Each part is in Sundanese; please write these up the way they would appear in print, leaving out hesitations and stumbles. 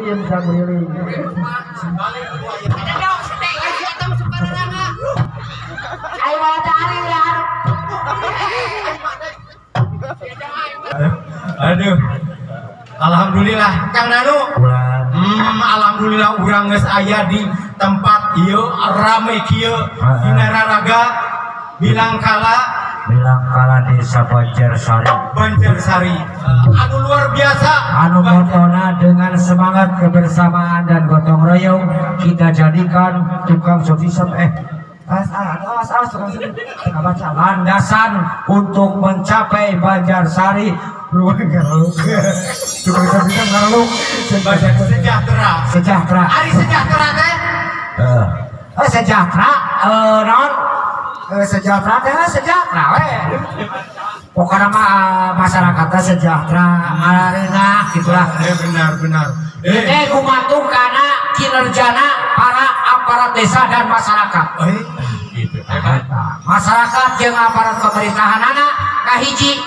ulin saguliling. Ayo mau cari ya. Aduh. Alhamdulillah Kang Nanu. Alhamdulillah urang geus aya di tempat ieu rame kieu dina raraga Bilangkala Desa Banjarsari. Banjarsari. Anu luar biasa. Anu motona dengan semangat kebersamaan dan gotong royong kita jadikan tukang sotisem landasan untuk mencapai Banjarsari sejahtera. Sejahtera. Ari sejahtera teh? Sejahtera naon? Sejahtera teh sejahtera we. Pokokna mah masyarakatnya sejahtera, mareunah gitulah. Benar-benar. Gumantung kana kinerjana para aparat desa dan masyarakat. Gitu. Masyarakat jeung aparat pemerintahanana kahiji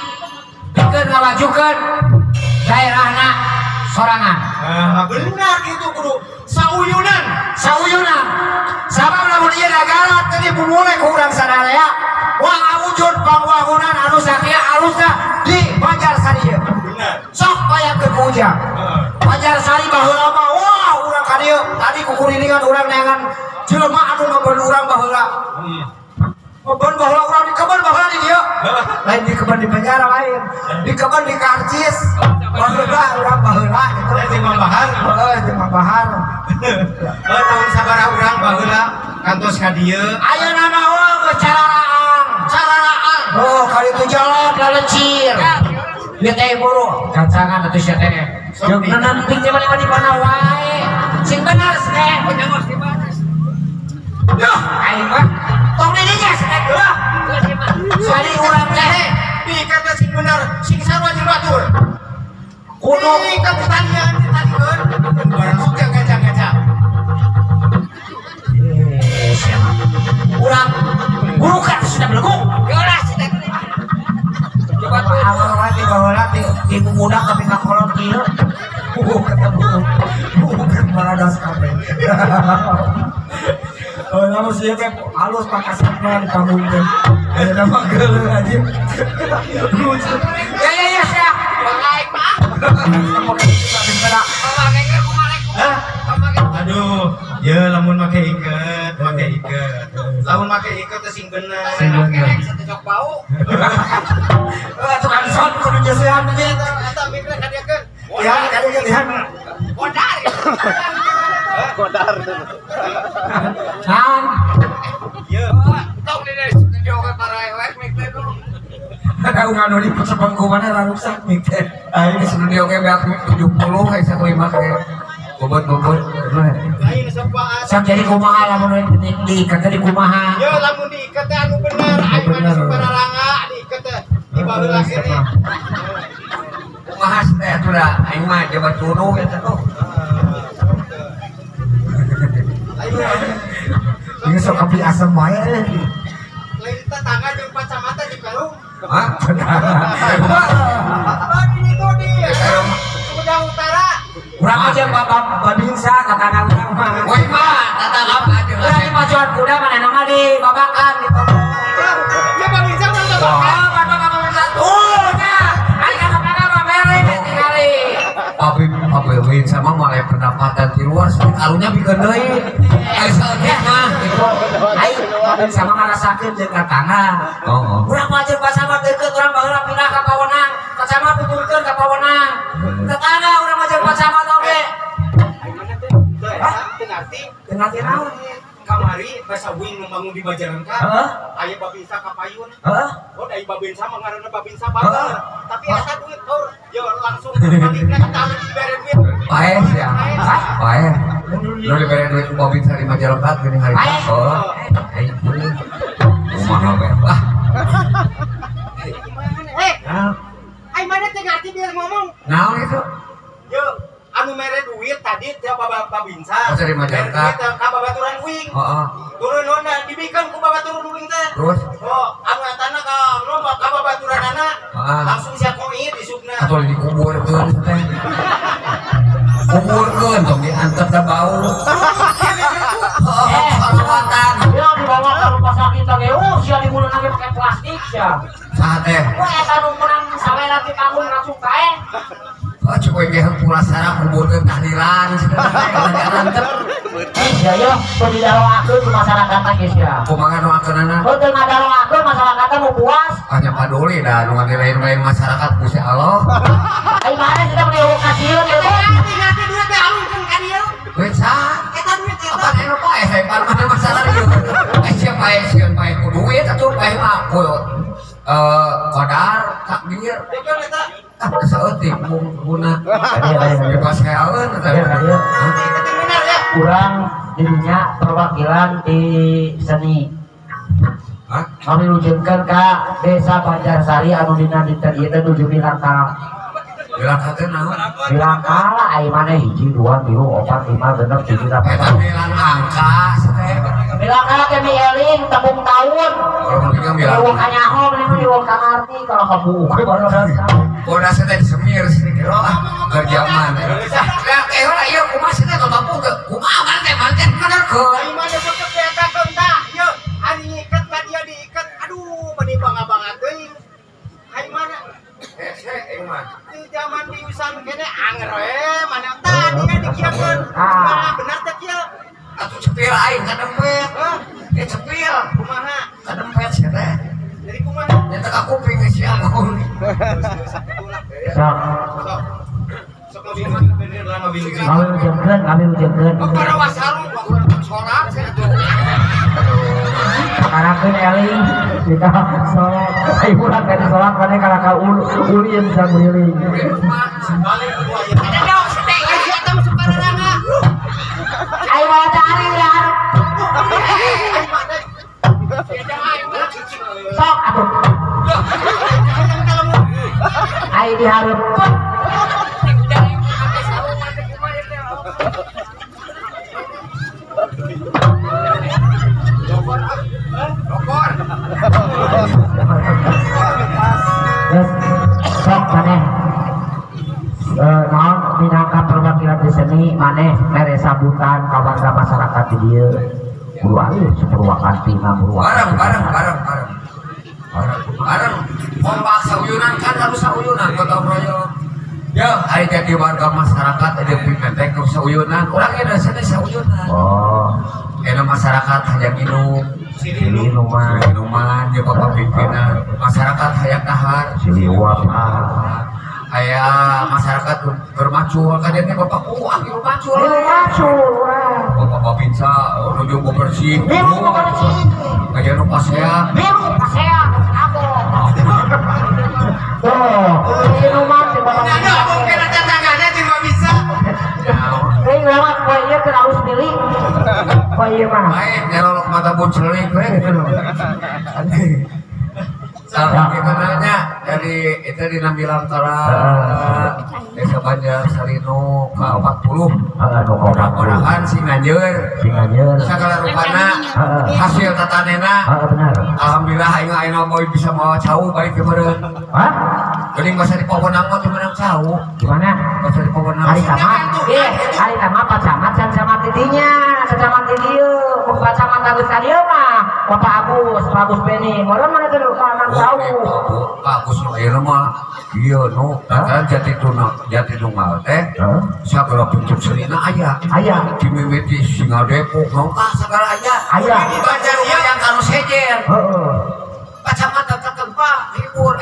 pikeun ngawajukeun daerahna sorangan. Benar gitu kudu sauyunan. Sauyunan. Sabab lamun ieu nagara teu dibumule ku urang sadaya, wah awujud pangwangunan anu sakieu alusna di Banjarsari ieu. Benar. Sok bayangkeun ku ujang. Banjarsari baheula mah wah urang ka dieu tadi kukurilingan urang neangan jelema anu ngebeun urang baheula. Kebun baheula urang di kebun baheula di dieu. Lain di kebun di penjara lain. Di kebun di karcis. Baheula urang baheula gitu. Jeung Mang Bahar. Heeh, jeung Mang Bahar. Tahun sabaraha urang baheula kantos ka dieu. Ayeuna mah wah geus cararaan. Cararaan. Oh, kali itu jalan lalencir. Ieu teh buru gancangan atuh sia teh. Jeung nenenting teh mah di mana wae. Sing bener teh. Duh, aing mah tong di dinya teh geuleuh. Sari urang teh diikat sing bener, sing sarua jeung batur. Kudu diikat talian ditalikeun. Barang sok gancang-gancang. Urang burukan sudah belegung. Yolah sudah. Coba awal lagi baheula ti budak tapi ka kolot kieu. Ketemu. Bukan baradas kabeh. Oh, lalu sih teh halus pakasana di panggung teh. Ayeuna mah geuleuh aja. Lucu. Ya ya ya sia. Bangkai mah. Aduh, ya lamun make iket, make iket. Lamun make iket teh sing bener. Sing bener. Satu bau. Tukang son kudu jesehan ieu. Eta mikna kadiakeun. Ya, kadiakeun lihat. Bodar. Godar. Kan. Ieu. Tong di studio ke para elek mik teh dulu. Ada ungano di sebangku mana raruksak mik teh. Aing di studio ge beak 70 kayak 15 kayak bobot-bobot. Lain sok Sok jadi kumaha lamun diikat teh di kumaha. Yo lamun diikat teh anu bener, aing mah di pararanga diikat teh di baheula kene. Kumaha teh atuh da aing mah jabat tunuh eta tuh. Ini sok kapi asem wae. Lain tetangga jeung kacamata di Peru. Hah? Oh, di itu di Sumedang Utara. Urang aja bapak babinsa tetangga urang mah. Woi mah tetangga aja. Urang di pacuan kuda manehna mah di babakan gitu. Ya babinsa mah babakan. Oh, bapak babinsa. Tuh nya. Ari ka tetangga mah mere tingali. Babinsa mah malah pendapatan di luar karunya pikeun deui. Ai saeutik mah gitu. Ai babinsa mah ngarasakeun jeung tetangga. Heeh. Urang mah jeung pacamat deukeut urang baheula pindah ka Pawenang. Pacamat tuturkeun ka Pawenang. Tetangga urang mah jeung pacamat oge. Hah? Teu ngarti. Teu ngarti naon? Kamari basa uing membangun di Majalengka. Heeh. Aya babinsa ka payun. Heeh. Oh, da babinsa mah ngaranna babinsa bager. Tapi eta duit tur, yo langsung balikna kita dibere duit. Paeh sia. Paeh. Lu dibere duit ku babinsa di Majalengka geuning hari. Oh. Aing kumaha we. Wah. Eh. Ai mana teu ngarti biar ngomong. Naon itu? Yo, anu mere duit tadi teh babinsa. Oh, dari Majalengka. Ka babaturan uing. Heeh. Turun nona dibikeun ku babaturan uing teh. Terus? Oh, anu etana ka nu ka babaturanana. Heeh. Langsung sia koit isukna. Atau dikuburkeun teh. Kuburkeun tong diantep da bau. Salawatan. Ya dibawa ke rumah sakit lagi. Sia dibunuh lagi pakai plastik sia. Saha teh? Wah, eta nu menang sawena ti kamu langsung kae. Oh, cukup ge hampura sarang kuburkeun tahlilan. Sia yo teu didaroakeun ku masyarakat ge sia. Kumaha doakeunana? Heuh teu ngadaroakeun masyarakat nu puas. Hanya paduli da nu ngadilai masyarakat Gusti Allah. Ai mana sih teh kasieun ieu teh. Nganti duit teh alungkeun ka dieu. Duit saha? Eta duit eta. Apa anu paeh pan mana masalah ieu. Sia paeh sieun paeh ku duit atuh paeh mah ku qadar takdir. Ah saeutik guna. Bebas heaeun eta. Kurang dirinya perwakilan di seni. Hah? Kami wujudkan ka Desa Banjarsari anu dina dinten ieu teh nuju milangkala. Milangkala teh naon? Milangkala ai maneh 1 2 3 4 5 6 7 8. Eta milang angka teh. Milangkala teh mieling tepung taun. Orang wong kanyaho mah di wong kangarti kalau kabuuk baru bodas teh semir sini kira kerjaman. Lah eh heula ieu kumaha sih teh topung teh? Kumaha maneh teh maneh teh benerkeun. Ai maneh sok eta keun tah. Ieu ari ngiket ka dia diiket. Aduh meni bangga-bangga teuing. Ai mana? Hese euy mah. Di zaman diusan kene anger we maneh tah dia dikieukeun. Kumaha bener teh kieu? Atuh cepil aing kadempet. Hah? Eh cepil. Kumaha? Kadempet sia teh. Jadi kumaha? Nya teh ka kuping geus sia. Sok. Sok ngawilujengkeun, ngawilujengkeun. Karakeun eling kita sholat. Ai urang teh sholat maneh kana ka ulin saguliling. Ai mau cari ya. Sok atuh. Ai dihareupeun. Sok maneh naon minangka perwakilan di seni maneh mere sambutan ka warga masyarakat di dieu. Buru alus Purwakanti mah bareng bareng bareng bareng. Bareng kompak sauyunan kan harus sauyunan gotong royong. Ya, ari jadi warga masyarakat ada pimpin teh sauyunan. Urang ge da seni sauyunan. Oh. Enak masyarakat hayang minum, minuman, minuman, dia bapak pimpinan. Masyarakat hayang dahar, siliwap, hayang masyarakat bermacul, kadangnya bapak uang minum macul, macul, bapak babinsa nuju bersih, minum bersih, kayak nu pasea, minum pasea, aku, tuh, minuman si bapak. Nah, mungkin ada tangannya juga bisa. Ini lewat poe ieu keur alus milik. Poe ieu mah. Baik, nyelolok mata buncelik we gitu loh. Salah gimana nya dari itu di Nambilangkara Desa Banjar Sarino ka 40. Heeh, nu ka 40. Mudah-mudahan sing nganjeur. Sing nganjeur. Sagala rupana hasil tatanena. Heeh, benar. Alhamdulillah aing ayeuna moal bisa mawa cau balik ke meureun. Hah? Geuning basa di Pawenang mah teu meunang cau. Gimana? Basa di Pawenang. Hari sama? Eh, hari sama Pak Camat can camat di dinya, can camat di dieu. Pak Camat Agus ka dieu mah, Bapak Agus, Pak Agus Beni. Meureun mana teh menang cau. Pak Agus nu ayeuna mah ieu nu kan jati tuna, jati tunggal teh. Sagala bentuk senina aya. Aya. Dimimiti Singa Depok, naon tah sagala aya. Aya. Di Banjar yang kanu sejen. Heeh. Pak Camat tetep Pak hibur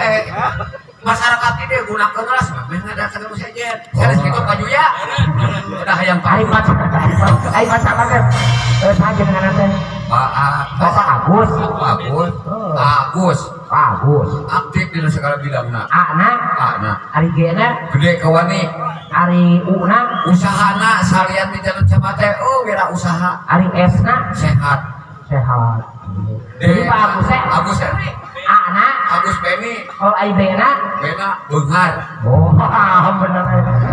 masyarakat ini gunakan lah meh ngadakeun nu sejen. Sanes kitu Pak Juya. Udah hayang Ari Pak Ari Pak Camat teh saha jenengan teh? Pak Bapak Agus. Pak Agus. Agus. Pak Agus. Aktif di segala bidangna. A-na. A-na. Ari G-na. Gede kawani. Ari U-na. Usahana salian di jalan camat teh oh wira usaha. Ari S-na. Sehat. Sehat. Jadi Pak Agus teh. Agus teh. A-na. Agus Beni. Oh, ari B-na. B-na beunghar. Oh, bener.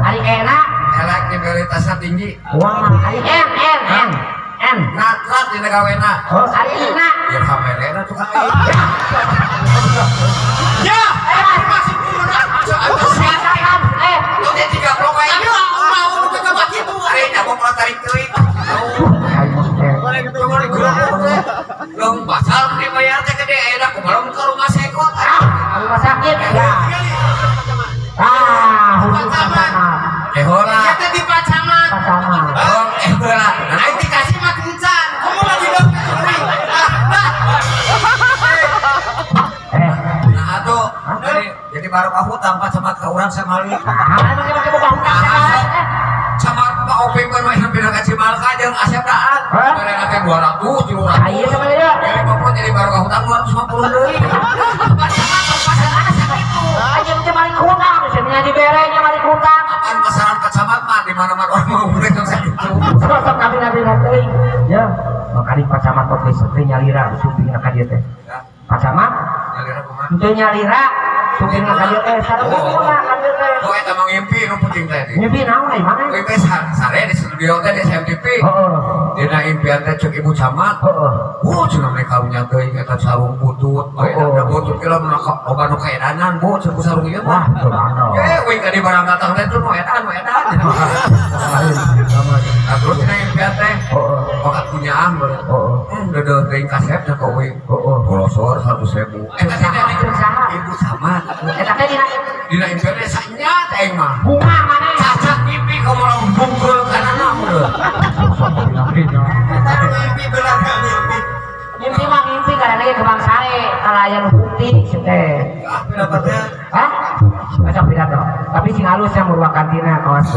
Ari E-na. Elektribilitasnya tinggi. Wah, ari N N N N. Natrat dina gawena. Oh, ari I-na. Ya kamerena tukang I. Ya, masih kurang. Eh, tiga blok aja. Tapi mau ke tarik teuing. Belum pasal dibayar teh gede ayeuna kumaha ke rumah sekot. Rumah sakit ya. Ah, Pacamat. Eh heula. Ieu teh di Pacamat. Pacamat. Oh, eh heula. Aing dikasih mah kencan. Kamu mah di dalam. Nah atuh jadi baru aku tanpa camat ka urang samali. Ah, emang boga hutang Camat Pak Opik mah mah pindah ka Cimalka jeung Asep Daan. Barang teh 200, 300. Ieu sama dia. Ya 50 jadi baru hutang 250 deui. Pacamat pasaran sakitu. Anjing teh malik hutang, cenah dibere nya malik hutang. Apaan pasaran kacamat mah di mana-mana orang mau beli tong sakitu. Sok kami teuing. Ya, makani pacamat oge teh nyalira sumpingna ka dieu teh. Pacamat nyalira kumaha? Teu nyalira sumpingna ka dieu teh sareng kumaha ka dieu teh. Oh eta mah ngimpi nu penting teh. Ngimpi naon ai mana? Ngimpi sare di studio teh di SMTV. Heeh. Dina impian teh ceuk ibu camat. Heeh. Wuh cenah mereka karunya teuing eta sarung butut. Eta butut kira mun loba nu kaedanan bu ceuk sarung ieu mah. Wah, eh wing ka di barang datang teh nu edan nu edan. Nah terus dina impian teh bakat punyaang heeh. Deudeuh teuing kasep teh ka wing. Heeh. Kolosor 100.000. Eta teh ibu camat. Eta teh dina impian teh sanya teh aing mah. Bunga maneh. Cacak mimpi kamu bungkul kanana udah. Mimpi benar mimpi. Mimpi mah mimpi karena lagi ke Bangsare kalau aya nu bukti teh. Ah pendapatnya. Hah? Macam pidato. Tapi sing halusnya murwakantina kawas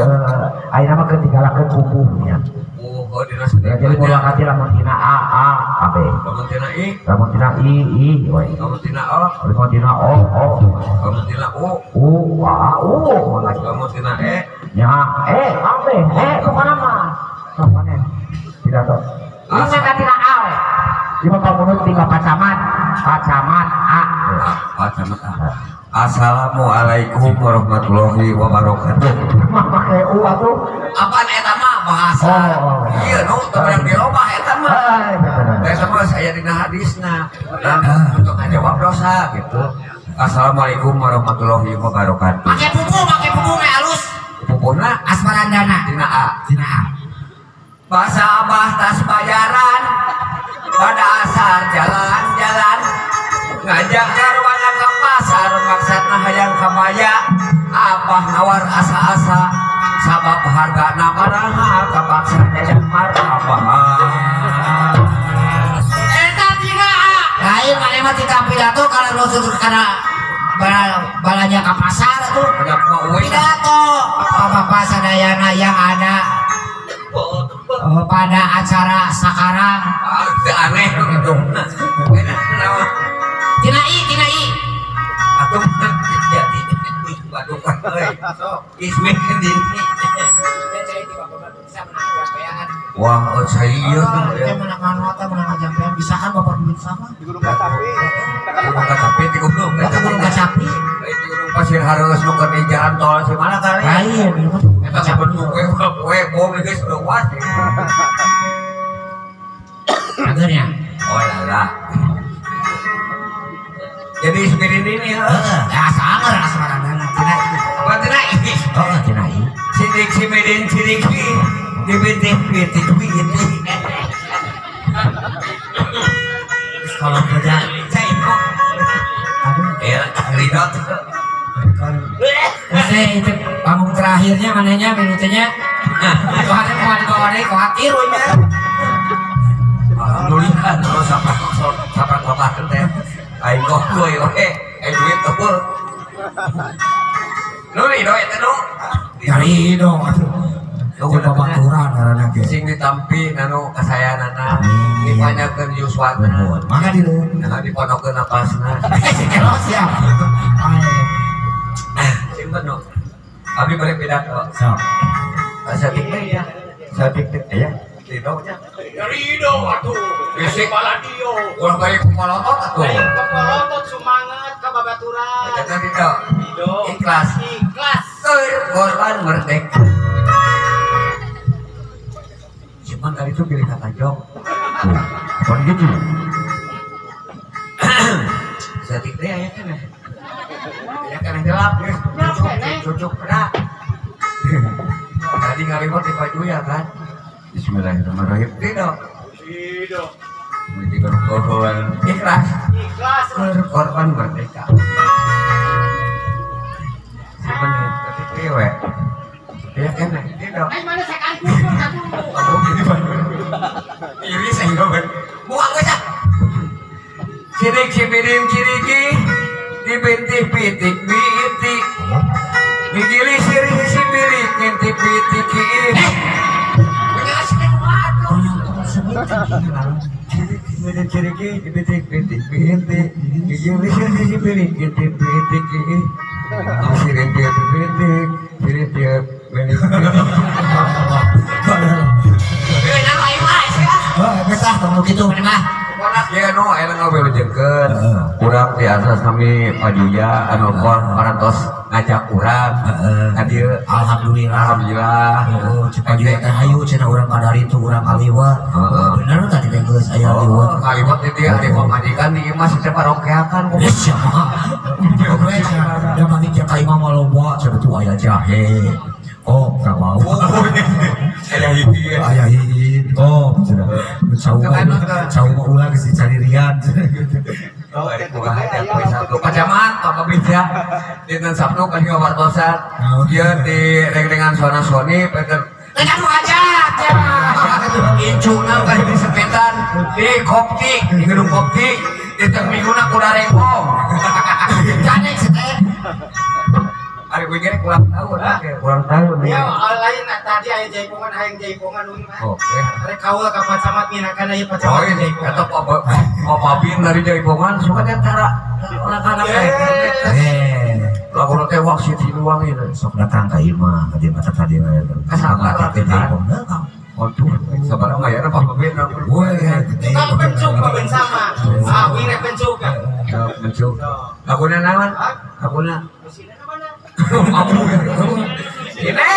ayeuna mah keur digalakeun pupuhnya. Oh, dina ya, jadi murwakanti lamun tina A A AB. Lamun tina I, lamun tina I I we. Lamun tina O, lamun tina O O. Lamun tina U, U A U. Lamun tina E, nya E AB E pokona mah. Sok maneh. Pidato. Ini ka tina A we. Di bapak munut di bapak camat, Pak Camat A. Pak Camat A. Assalamualaikum warahmatullahi wabarakatuh. Mah make U atuh. Apaan eta mah bahasa? Ieu nu teu meunang dirobah eta mah. Eta mah saya dina hadisna. Dan untuk ngajawab dosa gitu. Assalamualaikum warahmatullahi wabarakatuh. Make pupu ge alus. Pupuna asmarandana dina A. Dina A. Bahasa abah tas bayaran pada asar jalan-jalan ngajak garwana ke pasar maksudna hayang kabaya abah nawar asa-asa sabab hargana marahal kapaksa jajan marabah eta tina A lain maneh mah tika pidato kalau nu tutur kana balanya ka pasar atuh pidato bapak sadayana yang ada pada acara sekarang aneh gitu. Tina I, tina I. Atuh jadi badukan euy. Ismi di. Wah, oh saya ieu teh menang anu menang jampean bisa kan bapak duit sama? Di Gunung Kacapi. Gunung Kacapi di gunung. Eta Gunung Kacapi. Di Gunung Pasir Hareus nu keur di jalan tol si mana kali? Lain. Eta saben we bom geus leuwas. Akhirnya. Oh lah. Jadi spirit ini ya. Ya sangar asmarandana tina I. Apa tina I? Oh, tina I. Sidik simidin sidiki dibitik bitik bitik. Kalau kerja cai kok. Aduh. Ya, ridot. Maksudnya itu panggung terakhirnya manehnya minutnya. Tuhan mau dibawa deui khawatir we nya. Alhamdulillah terus sampai kotakan teh. Aing goy we, aing duit teuh. Nu ridho eta nu. Ya ridho atuh. Itu babaturan ngaranna ge. Sing ditampi nanu kasayanana, dipanyakeun yuswana. Mangga di luhur. Nah diponokeun napasna. Siap. Sing bener. Abi bari pidato. Sok. Saeutik teh ya. Saeutik teh ya. Ridho nya. Ridho atuh. Fisik baladio. Ulah bari polotot atuh. Bari polotot sumanget ka babaturan. Eta ridho. Ridho. Ikhlas. Ikhlas. Korban merdeka. Cuman kali itu pilih kata jong. Bukan gitu. Saeutik teh aya keneh. Aya keneh gelap. Cucuk cucuk kena. Tadi ngaliwat di baju ya kan. Bismillahirrahmanirrahim. Tidak. Tidak. Ikhlas. Ikhlas. Korban merdeka. Sebenarnya tapi kewe. Ya kan? Tidak. Ai mana sekali kusur satu. Iri saya enggak. Buang geus ah. Cirik cipirim ciriki dipintih pitik bitik. Digili sirih sipirik ngintip pitik. Ciriki pitik pitik pitik digili sirih sipirik ngintip pitik. Sirih tiap pitik, sirih tiap pitik. Geus ah tong kitu mah. Ya no, aya ngawelujengkeun. Urang tiasa sami pajuya anu parantos ngajak urang ka dieu. Alhamdulillah. Alhamdulillah. Heeh, cek pajuya teh hayu cenah urang kadari tu urang kaliwat. Bener tadi teh geus aya liwat. Kaliwat di dieu ari pamajikan di imah teh parongkeakan. Geus sia mah. Da mandi tiap ka imah mah loba cenah tuh aya jahe. Oh, gak mau. Aya hiji. Aya hiji. Oh, cenah. Cau mah ulah geus dicari rian. Oh, ari kumaha teh poe Sabtu. Pacaman Pak Babinsa. Dinten Sabtu kan ngawartosan. Ieu di reng-rengan Sona Soni penten. Teh anu hajat ya. Incuna kan di sepetan di Kopti, di gedung Kopti, di teng minguna kuda rengkong. Canek teh. Ari gue kira kurang tahun, kurang tahun. Ya, lain tadi aya jaipongan, hayang jaipongan uing mah. Oke. Rek kaul ka Pak Camat minakan aya Pak Camat jaipongan. Eta Pak Babin dari jaipongan suka teh tara anak-anak teh. Lamun teh wangsit hiluang ieu. Sok datang ka imah, ka dieu mah tadi mah. Kasabar teh jaipongan. Waduh, sabar mah ya Pak Babin. Woi, tukang pencuk Babin sama. Ah, uing rek pencuk. Pencuk. Laguna naon? Laguna. Mampu ya. Sine.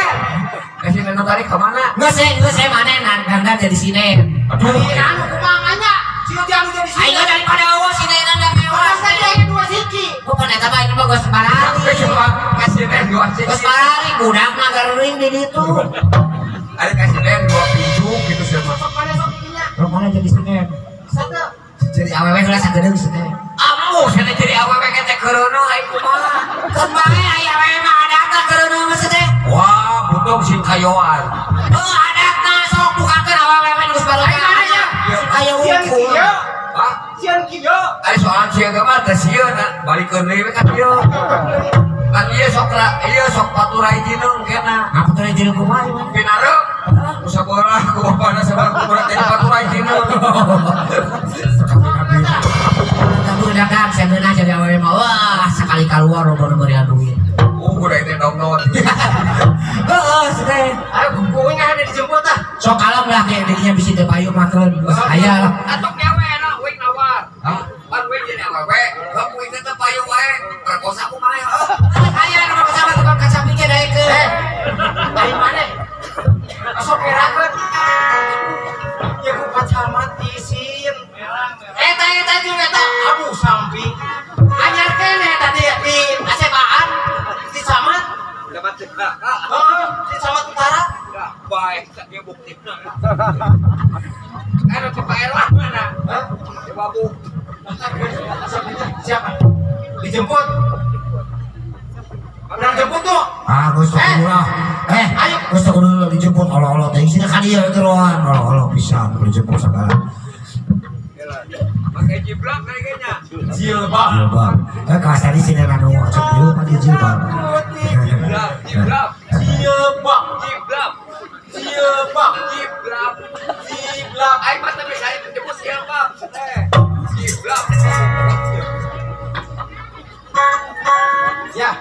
Kasih nenu tarik ke mana? Nggak saya mana dandan jadi sine. Aduh. Anu kumaha nya? Sieun anu jadi sine. Aing daripada eueuh sinenan da mewah. Masa dia dua siki. Bukan eta mah ini mah geus barari. Kasih nen dua siki. Geus barari budak mah garuring di ditu. Ada kasih nen dua pintu gitu sama. Sok mana sok ieu? Sok mana jadi sine? Satu. Jadi awewe heula sagedeung sine. Amuh sine jadi awewe teh keureuneuh ai kumaha? Keun bae aya awewe mah adatna keureuneuh mah teh. Wah, butuh sing kayoan. Heuh, adatna sok bukakeun awewe nu geus barudak. Aya wungkul. Hah? Sieun kieu. Ari soal sieun mah teh sieun balikeun deui we ka dieu. Kan ieu sok ieu sok paturai jineung kena. Nah, paturai jineung kumaha ieu? Pinareup. Sabolah ku bapana sabar ku berat jadi paturai jineung. Dagang saya ngeunah jadi awewe mah wah sekali keluar loba nu meureun duit. Kuda itu dong-dong. Heeh, teh. Ayo kuing ada dijemput ah. Sok kalem lah kayak didinya bisi teu payu makeun. Geus aya lah. Atok nyawe enak wing nawar. Hah? Pan wing jadi awewe, heuh kuing teh teu payu wae. Perkosa kumaha heuh. Aya nu bersama tukang kaca pikir daekeun. Eh. Dari mana? Sok gerakeun. Ya ku Pak Camat isin. Eta eta jeung eta. Aduh samping. Anyar keneh tadi di Asebaan di Camat. Dapat cekak. Heeh, di Camat Utara. Ya, baik sakieu buktina. Anu ke Pak RW mana? Hah? Di Babu. Siapa? Dijemput. Urang jemput tuh. Ah, geus sok ulah. Eh, geus sok kudu dijemput olo-olo teh sina ka dieu geroan olo-olo pisan kudu dijemput sagala. Pakai jiblak kayaknya. Jilbab. Jilbab. Eh, kelas tadi sini anu cek dieu mah jilbab. Jiblak, jiblak. Jilbab, jiblak. Jilbab, jiblak. Jiblak. Aing mah tapi saya jemput jilbab. Eh, jiblak. Ya.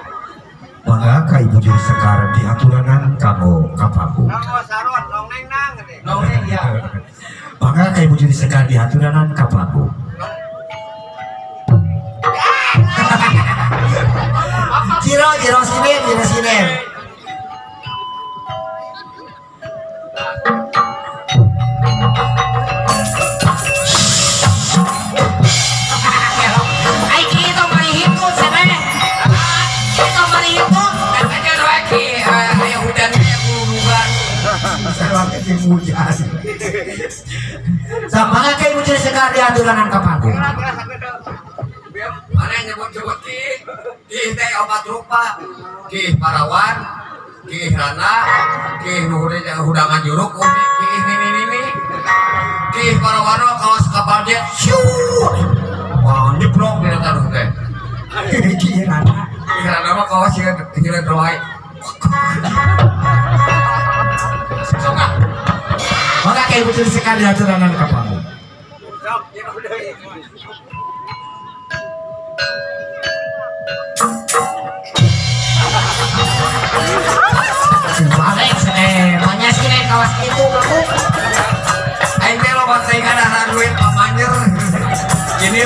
Mangga ka Ibu jadi sekar di aturanan kanggo kapaku. Nang saron, nong neng nang gede. Nong neng ya. Mangga ka Ibu jadi sekar di aturanan kapaku. Jiro, jiro sini, jiro sini. Ai kitu mari hitut sampe. Kitu mari hitut. Aya hujan aya guludugan. Salah kecil hujan. Sama kayak Ibu Ciri Sekar diaturanan ka panggung. Mana yang nyebut-nyebut ki? Ki teh opat rupa. Ki Parawan, Ki Rana, Ki Nuhuri hudangan juruk, Umi, Ki nini nini. Ki Parawan kawas kapal dia, syuut. Wah, nyeblok di tanah teh. Ki Rana. Ki Rana mah kawas hieuh roai. Sok ah. Maka kayak Ibu Ciri Sekar diaturanan ka panggung. Sok, ya udah. Banyak sih nek kawas itu kamu. Aing teh loba teh kana duit pamanjer. Ini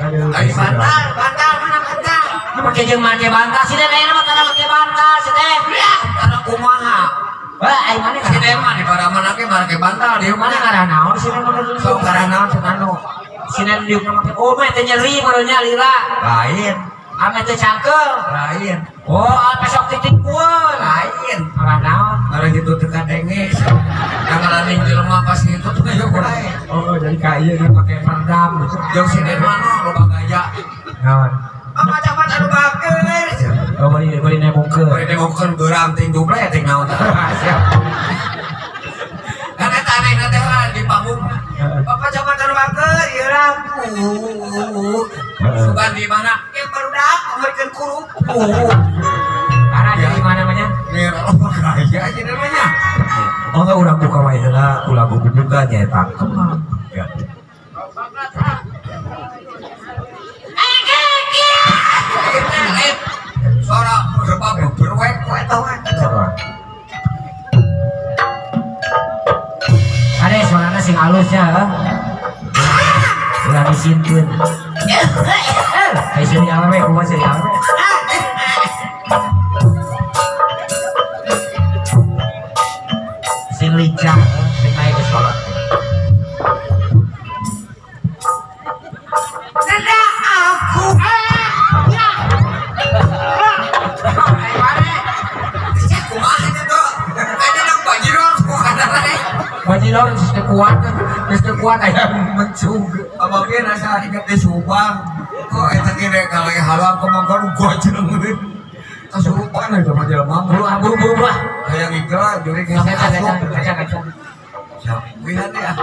Ayo bantal, bantal mana bantal? Lu make jeung make bantal sih teh ayeuna mah kana make bantal sih teh. Kana kumaha? Wah, aing mana si teh mah di paraman ge make bantal di mana ngarah naon sih teh sok ngarah naon cenah nu. Sinen diuk make oh mah teh nyeri barunya lila. Lain. Ame teh cangkeul. Lain. Oh, ame sok titik-kueun. Lain. Ngarah naon? Ngarah gitu teu kadenge. Ngaraning jelema pas itu tuh ya kurang. Oh, jadi ka ieu pake peredam. Jeung si Den mah loba gaya. Naon? Apa camat anu baker. Oh, bari nemongkeun. Bari nemongkeun beurang ting duble ting naon tah. Siap. Kan eta anehna teh di panggung. Bapak camat anu baker ieu lagu. Sugan di mana? Yang barudak ngeurkeun kerupuk. Karena di mana namanya? Loba gaya aja namanya. Oh enggak urang buka wae heula, ulah buka nyaeta kemang. Ya. Suara berbab berwek kowe tau kan. Ade suarana sing alusnya heuh. Ulah disinteun. Ai seuri awewe kumaha seuri awewe. Sing lincah sing naik ke sekolah. Dadah aku. Bajidor geus teu kuat, geus teu kuat aya mencung. Abang asa inget di Subang. Kok eta ge rek halang kemongkon gojeng. Kasurupan eta mah jelema. Buru buru buru ah. Hayang ikhlas jurig hese asup. Kaca. Siap. Wihan teh ah.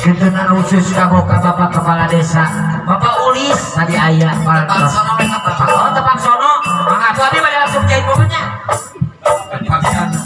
Kentenan khusus kanggo ka Bapak Kepala Desa. Bapak Ulis tadi aya Tepang sono we tepang. Oh, tepang sono. Mangga atuh abi bade langsung jahit pokoknya. Tepang sono.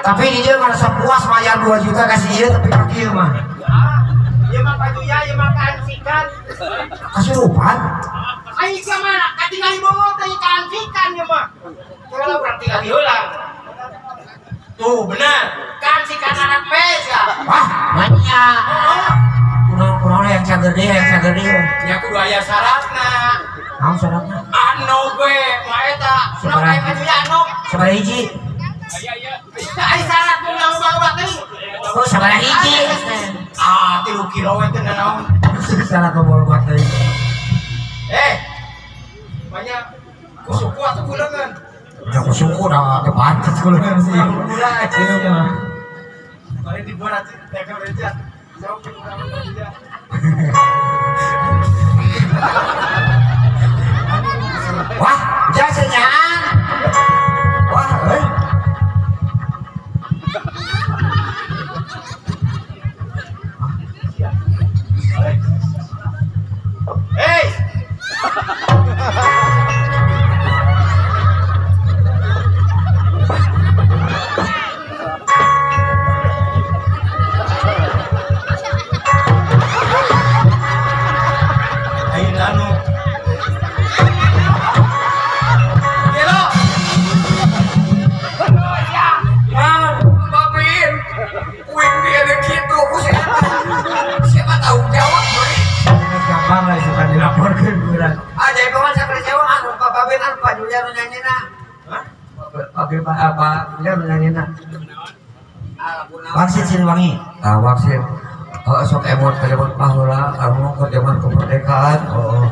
Tapi dia merasa puas bayar 2 juta kasih dia tapi kaki mah. Iya mah pajuya, iya mah kancikan. Kasurupan? Ayo sia mah katingali bongo teh kancikan ieu mah. Kalau urang tinggal heula. Tuh benar, kancikan anak mes ya. cager deui, hayang cager deui. Nya kudu aya syaratna. Naon syaratna? Anu we, mah eta. Sabaraha maju ya anu? Sabaraha hiji? Aya ieu. Ai syarat mun loba-loba teuing. Oh, sabaraha hiji? Ah, 3 kilo we teh naon? Syarat loba-loba teuing. Eh. Banyak kusuku atuh kulengan. Ya kusuku dah teu pantes kulengan sih. Ieu mah. Bari dibuat teh reja. Jauh ke urang reja. Wah, jasanyaan. Wah, euy. Hei. Apa dia nanyina Wangsit Siliwangi. Ah wangsit. Sok emot ka zaman baheula, anu ka zaman kemerdekaan. Heeh.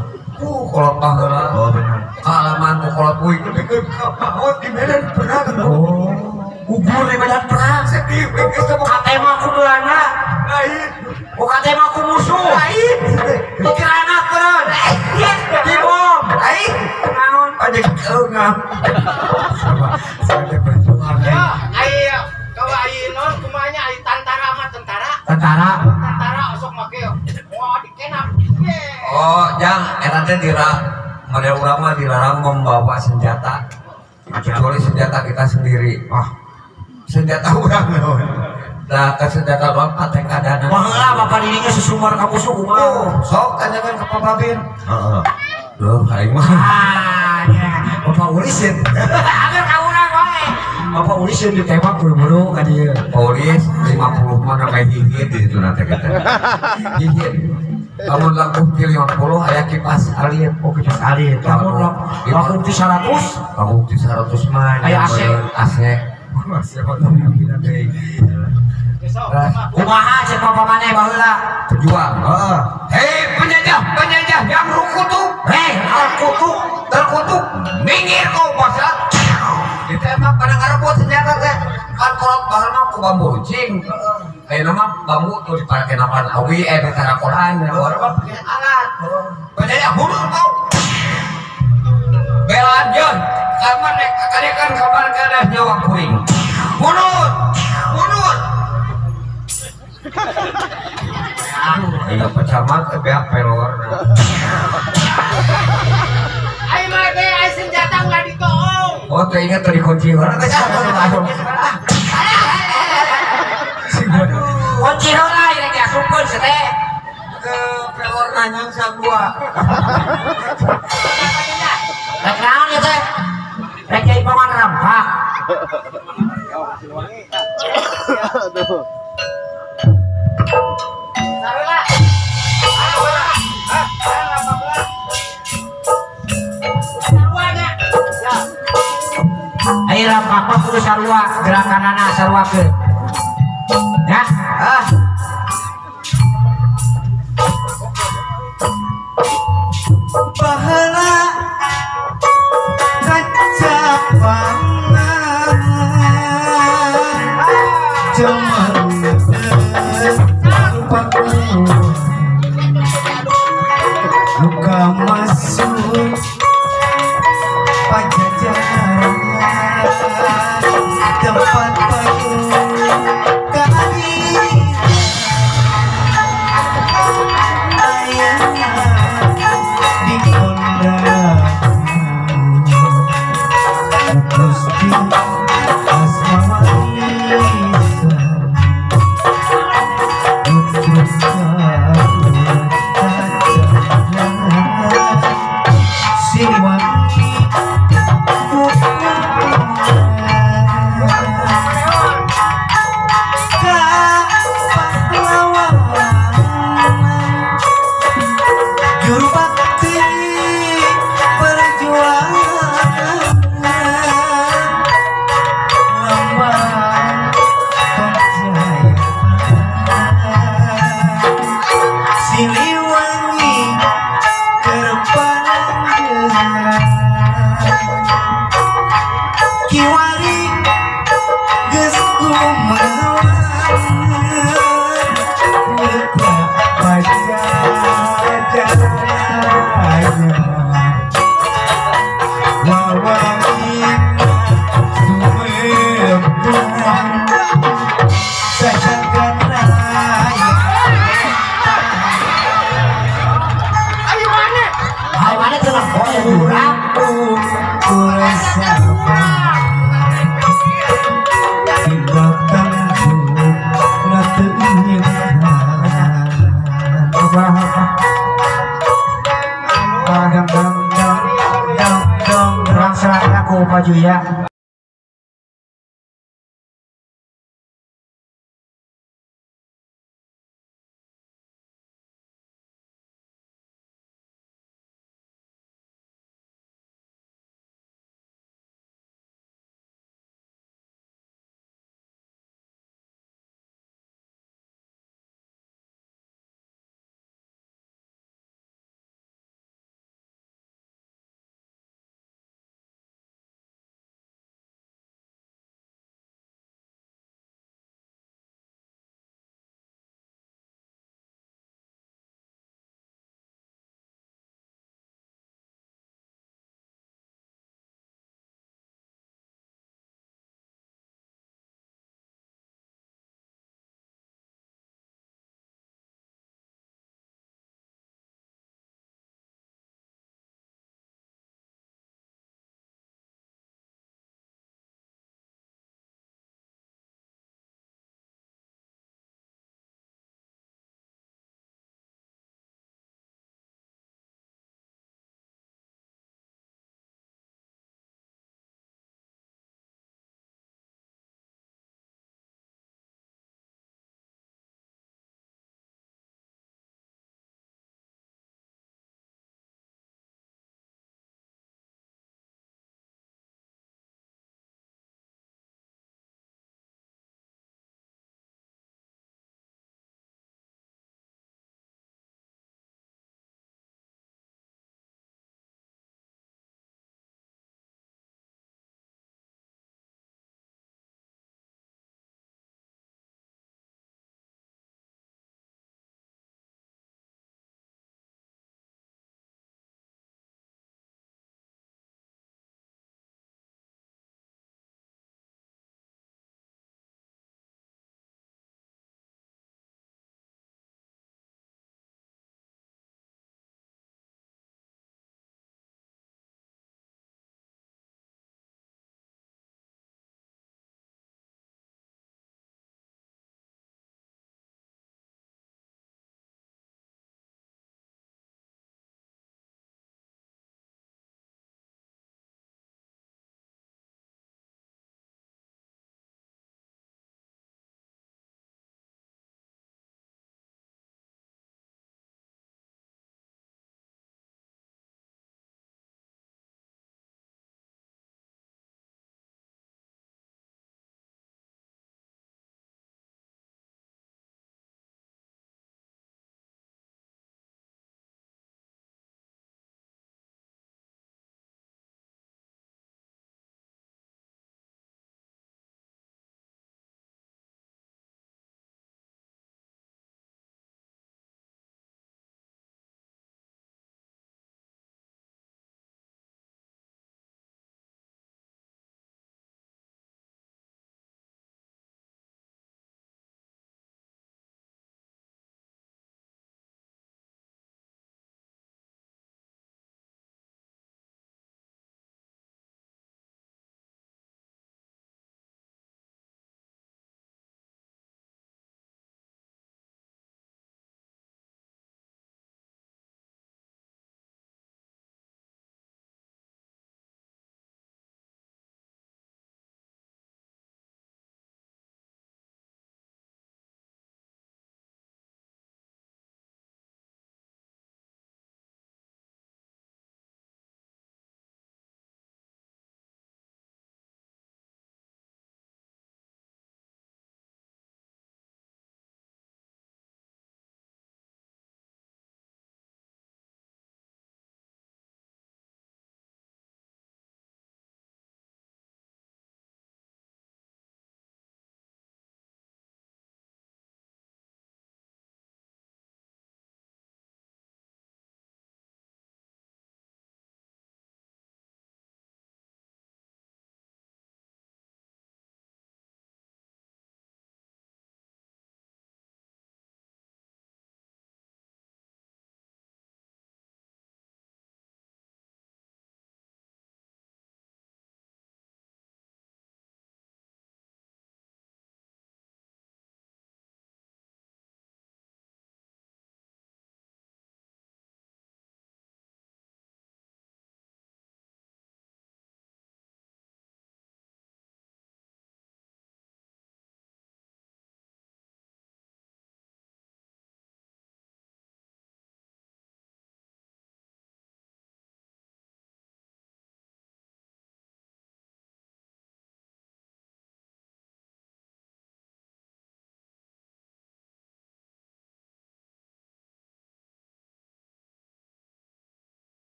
Kolot baheula. Oh benar. Kaalaman ku kolot uing nepikeun ka maot di medan perang. Oh. Gugur di medan perang. Sedih we geus teu katema ku Belanda. Lain. Oh katema ku musuh. Lain. Pikiranna keun. Di bom. Lain. Naon? Aja eungah. Ya, ai kalau ai non kumanya ai tantara mah tentara. Tentara. Tentara osok make. Wah, dikenap. Oh, jang eta teh dira model urang mah dilarang membawa senjata. Kecuali senjata kita sendiri. Wah, senjata urang naon. Nah, ke senjata urang patek kadana. Baheula bapak dirinya susumar ka musuh kumaha? Oh, sok tanyakan ke Pak Babin. Heeh. Duh, aing mah. Ah, nya. Bapak ulisin. Agar ka urang wae. Bapak ulisin ditembak buru-buru ka dieu. Polis 50 mah namanya hihit di situ nanti kita. Hihit. Lamun langkung ti 50 aya kipas alit. Oh, kipas alit. Lamun langkung ti 100, langkung ti 100 mah aya AC. AC. Kumaha cek bapak maneh baheula? Pejuang. Heeh. Hei penjajah, penjajah yang rukutuk. Hei, terkutuk, terkutuk. Minggir kau bangsa. Ditembak pada ngarebut senjata teh. Kan kolot baheula mah ku bambu runcing. Ayeuna mah bambu tuh dipake napan awi di tarakoran. Baheula mah pake alat. Penjajah mundur kau. Belaan jeun. Kapan rek kadekan kabar kada nyawa kuring. Mundur. Mundur. Ayo pecamat beak pelor. Ayo mah teh ai senjata ulah ditoong. Oh, teh ingat tadi kunci urang teh. Kunci heula ieu diasupkeun si teh. Ke pelor nanyang sagua. Rek naon ieu teh? Rek jaipongan rampak. Aduh. Sarula. Ah, sarua nya. Ya. Ayo rampak mah kudu sarua, gerakanana saruakeun. Ya, ah. Baheula kacapangan cuman luka masuk Pajajaran tempat payung kali ayah di kondangan Gusti Asma Marisa. maju ya.